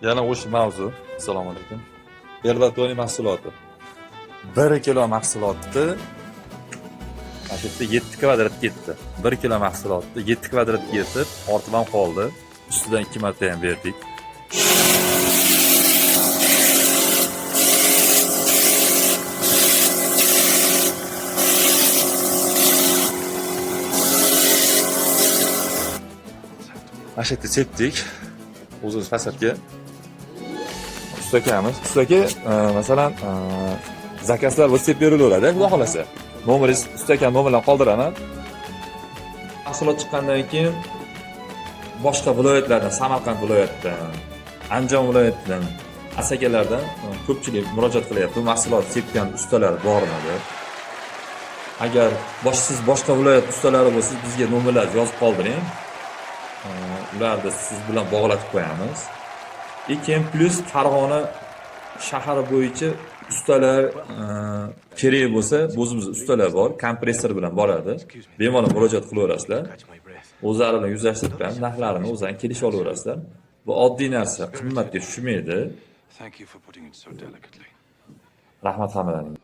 Yana o'sha mavzu. Assalomu alaykum. Erlatoni mahsuloti. 1 kilo mahsulotni mana shu yerda 7 kvadrat ketdi. 1 kilo mahsulotni 7 kvadrat ketib, ortib ham qoldi. Ustidan 2 marta ham berdik. Mana shu yerda sepdik. O'zimiz fasadga. Usta akamiz. Usta aka, masalan, zakazlar bo'lsa sepib berilaveradi, xudo xolasa. Nomeringiz, usta aka nomerlarni qoldiraman. Mahsulot chiqqandan keyin boshqa viloyatlardan, Samarqand viloyatidan, Andijon viloyatidan, Asakalardan ko'pchilik murojaat qilyapti. Bu mahsulot sepgan ustalar bormi deb. Agar siz boshqa viloyat ustalari bo'lsangiz, bizga nomerlarni yozib qoldiring. Ularni siz bilan bog'latib qo'yamiz. И keyin plyus Farg'ona shahari bo'yicha ustalar kerak bo'lsa, o'zimizda ustalar bor, kompressor bilan boradi. Bemalol murojaat qilaverasizlar. O'zlari bilan yuzlashtirib qo'yamiz, narxlarini o'zlari kelishib olaverasizlar. Bu oddiy narsa, qimmatga tushmaydi. Thank you for putting it so delicately. Rahmat hammalaringga.